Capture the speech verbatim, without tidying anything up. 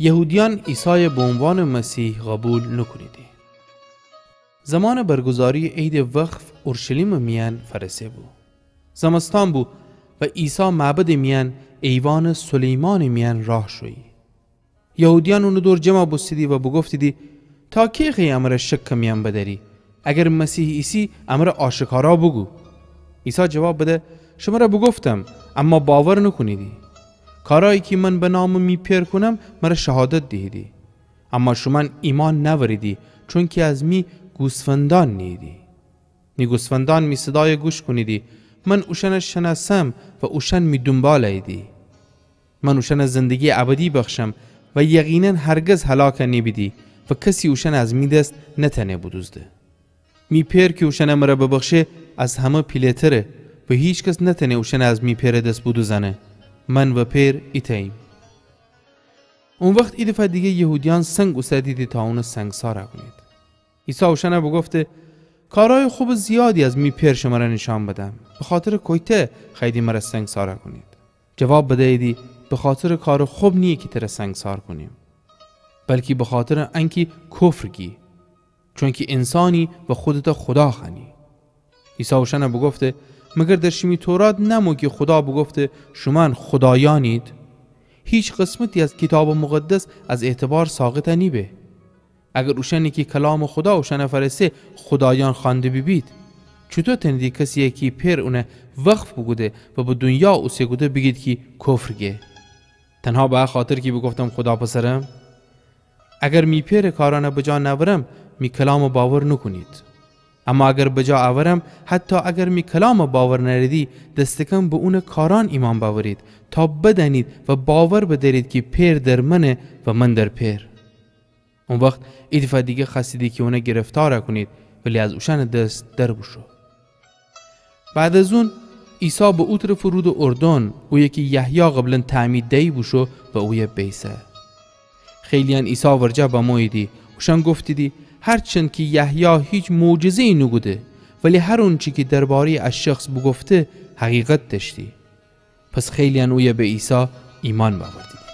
یهودیأن عیسایَ به عنوانٚ مسیح قوبیل نوکونیدی. زمانٚ برگزارییٚ عیدٚ وقف اورشلیمٚ میأن فأرسه بو. زمستان بو و عیسی معبدٚ میأن ایوانٚ سلیمانٚ میأن راه شویی. یهودیأن اونٚ دور جمع بوستیدی و بوگفتیدی: تا کی خوأیی امرَ شکٚ میأن بدأری؟ اگر مسیح ایسی، امرَ آشکارا بوگو. عیسی جواب بده: شمرَ بوگفتم، اما باور نوکونیدی. کارأیی کی من به نامٚ می پئر کونم، مرَ شهادت دیهیدی. اما شومأن ایمأن نأوریدی، چونکی از می گوسفندأن نیییدی. می گوسفندأن می صدایَ گوش کونیدی، من اوشأنَ شنأسم و اوشأن می دونبال اییدی. من اوشأنَ زندگییٚ ابدی بخشم و یقیناً هرگز هلاک نیبیدی و کسی اوشأنَ از می دس نتأنه بودوزده. می پئر کی اوشأنَ مرَ ببخشه، از همه پیله‌تره و هیکس نتأنه اوشأنَ از می پئرٚ دس بودوزأنه. من و پئر ایتأییم. او وخت ایدفعه دیگر یهودیأن سنگ اوسدیدی تا اونَ سنگسار کونید. عیسی اوشأنَ بوگفته: کارأیٚ خبٚ زیادی از می پئر شمرَ نیشأن بدم. بخاطرٚ کویتأ خوأییدی مرَ سنگسار کونید؟ جواب بدییدی: بخاطرٚ کارٚ خب نییه کی ترَ سنگسار کونیم، بلکی بخاطرٚ انکی کفر گی، چونکی انسانی و خودتَ خودا خوأنی. عیسی اوشأنَ بوگفته: مگر در شیمی تورات نأمو کی خودا بوگفته: شومأن خودایأنید؟ هیچ قسمتی از کیتابٚ مقدس از اعتبار ساقط نیبه. اگر اوشأنی کی کلامٚ خودا اوشأنَ فأرسه خودایأن خوأنده بیبید، چوطو تأنیدی کسیی کی پئر اونَ وقف بوکوده و به دونیا اوسه کوده بیگید کی کفر گه؟ تنها به ا خاطر کی بوگفتم خودا پسرم؟ اگر می پئرٚ کارأنَ بجا نأورم، می کلامَ باور نوکونید. اما اگر بجا اورم، حتی اگر می کلامَ باور نأریدی، دستکم به اونٚ کارأن ایمأن بأورید، تا بدأنید و باور بدأرید کی پئر در منه و من در پئر. او وخت ایدفعه دیگر خوأستیدی کی اونَ گرفتار کونید، ولی از اوشأنٚ دس در بوشو. بعد از اون، عیسی به او طرفٚ رودٚ اردن، اویه کی یحیی قبلاً تعمید دیی بوشو، و اویه بیسه. خیلییأن عیسی ورجه بموییدی، اوشأن گفتیدی: هرچند کی یحیی هیچ معجزه‌یی نوکوده، ولی هر اونچی کی درباره‌یٚ ا شخص بوگفته، حقیقت دأشتی. پس خیلییأن اویه به عیسی ایمأن بأوردیدی.